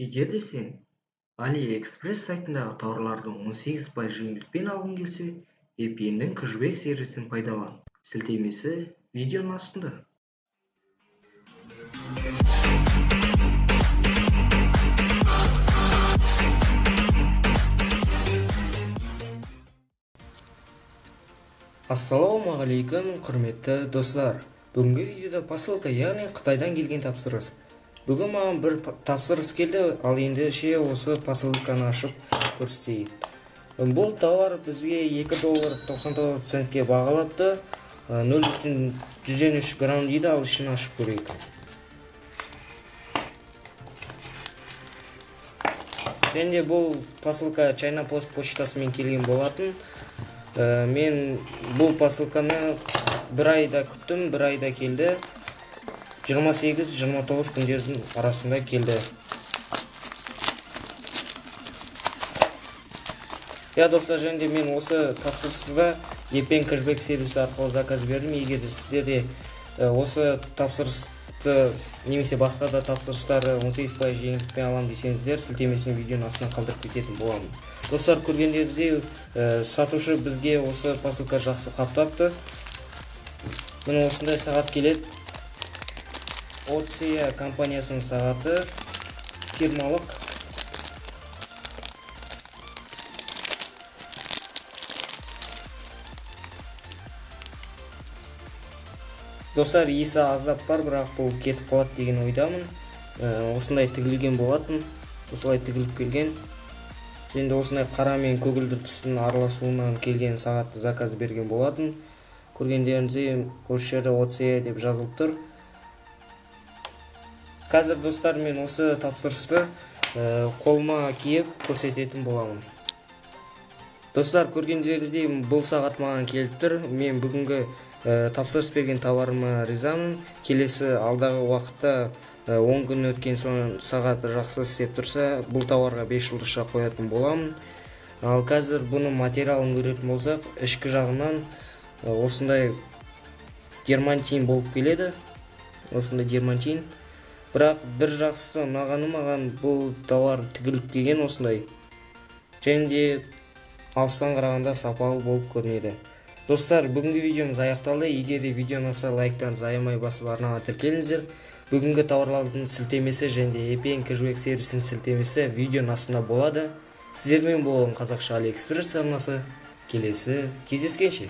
Егер де сен AliExpress сайтындағы тауарларды 18% жеңілдікпен алғың келсе, EPN-нің кэшбэк сервисін пайдалан. Сілтемесі видеоның астында. Ассалаумағалейкум, құрметті достар! Бүгінгі видеода посылка, яғни Қытайдан келген тапсырыс. Бүгін маған бір тапсырыс келді, ал ендеше осы посылканы ашып көрсетейін. Бұл тауар бізге 2 доллар 99 центке бағалапты. 0,3 грамм дейді, ал ішін ашып көрейік. Және де бұл посылка China Post почтасымен келген болатын. Мен бұл посылканы бір айда күттім, бір айда келді. 28-29 күндердің арасында келді. Иә, достар, және де мен осы тапсырысты EPN кэшбэк сервисі арқылы заказ бердім. Егер де сіздер де осы тапсырысты немесе басқа да тапсырыстарды 18% жеңілдікпен аламын десеңіздер, сілтемесін видеоның астына қалдырып кететін боламын. Достар, көргендеріңіздей, сатушы бізге осы посылка жақсы қаптапты. Міне, осындай сағат келеді. Оция компаниясының сағаты, фирмалық. Достар, иісі аздап бар, бірақ бұл кетіп қалады деген ойдамын. Осындай тігілген болатын, осылай тігіліп келген. Және де осындай қара мен көгілдір түстің араласуынан келген сағатты заказ берген болатын. Көргендеріңіздей, осы жерде Оция деп жазылып тұр. Қазір, достар, мен осы тапсырысты қолыма киіп көрсететін боламын. Достар, көргендеріңіздей, бұл сағат маған келіп тұр. Мен бүгінгі тапсырыс берген товарыма ризамын. Келесі алдағы уақытта 10 күн өткен соң сағат жақсы істеп тұрса, бұл тауарға 5 жұлдызша қоятын боламын. Ал қазір бұның материалын көретін болсақ, ішкі жағынан осындай дермантин болып келеді. Осындай дермантин. Бірақ бір жақсысы, ұнағаны маған, бұл тауар тігіліп келген осындай. Және де алыстан қарағанда сапалы болып көрінеді. Достар, бүгінгі видеомыз аяқталды. Егер де видео ұнаса, лайктарыңызды аямай басып, арнаға тіркеліңіздер. Бүгінгі тауарлардың сілтемесі және де EPN кэшбэк сервисінің сілтемесі видеоның астында болады. Сіздермен болған Қазақша AliExpress арнасы. Келесі кездескенше.